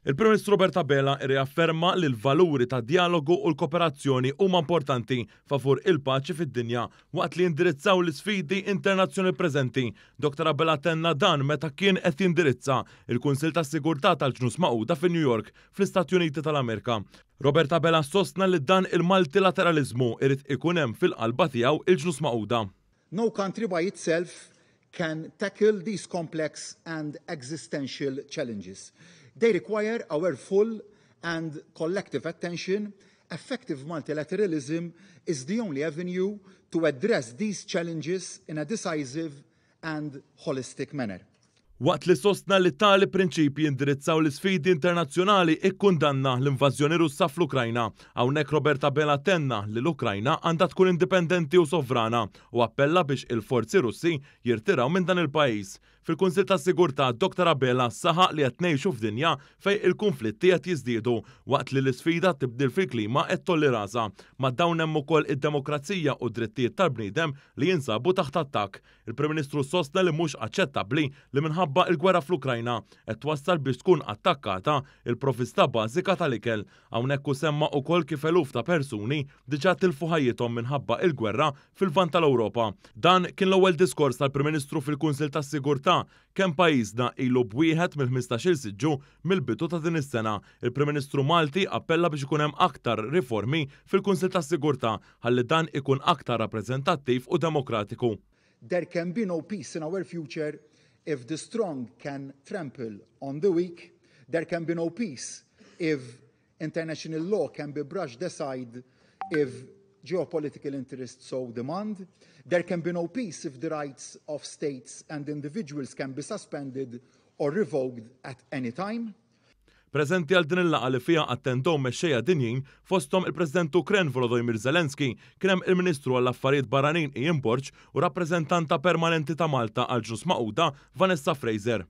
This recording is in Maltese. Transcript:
Il-Prim Ministru Robert Abela rriafferma li l-valuri tad-djalogu u l-koperazzjoni huma importanti favur il-paċi fid-dinja waqt li jindirizzaw l-isfidi internazzjonali preżenti. Dr Abela tenna dan meta kien qed jindirizza il-Kunsill tas-Sigurtà tal-Ġnus Magħquda fi New York, fl-Istati Uniti tal-Amerika. Robert Abela sostna li dan il-multilateraliżmu irid ikun hemm fil-qalba tiegħu il-Ġnus Magħquda. No country by itself can tackle these complex and existential challenges. They require our full and collective attention. Effective multilateralism is the only avenue to address these challenges in a decisive and holistic manner. Waqt li sostna li tali prinċipji jindirizzaw l-isfidi internazzjonali, ikkundanna l-invażjoni Russa fl-Ukrajna. Hawnhekk Robert Abela tenna li l-Ukrajna għandha tkun indipendenti u sovrana u appella biex il-forzi Russi jirtiraw minn dan il-pajjiż. Fil-Kunsill tas-Sigurtà, Dr Abela saħaq li qed ngħixu f'dinja fejn il-kunflitti qed jiżdiedu waqt li l-isfida tibdil fil-klima qed tgħolli rasha. Ma' dawn hemm ukoll id-demokrazija u d-drittijiet tal-bniedem li jinsabu taħt attakk. Il-Prim Ministru sostna li mhux aċċettabbli li minħabba l-gwerra fl-Ukrajna qed twassal biex tkun attakkata il-provvista bażika tal-ikel. Hawnhekk hu semma ukoll kif eluf ta' persuni diġà tilfu ħajjithom minħabba il-gwerra fil-Lvant tal-Ewropa. Dan kien l-ewwel diskors tal-Prim Ministru fil-Kunsill tas-Sigurtà kemm pajjiżna ilu b'wieħed mill-15-il siġġu mill-bidu ta' din is-sena. Il-Prim Ministru Malti appella biex ikun hemm aktar riformi fil-Kunsill tas-Sigurtà ħalli dan ikun aktar rappreżentattiv u demokratiku. There can be no peace in our future if the strong can trample on the weak. There can be no peace if international law can be brushed aside if geopolitical interests so demand. There can be no peace if the rights of states and individuals can be suspended or revoked at any time. Preżenti għal din il-laqgħa li fiha attendew mexxejja dinjin, fosthom il-President Ukren Volodymyr Zelensky, kien hemm il-Ministru għall-Affarijiet Barranin Ian Borg u rappreżentanta permanenti ta' Malta għal Ġnus Magħquda Vanessa Fraser.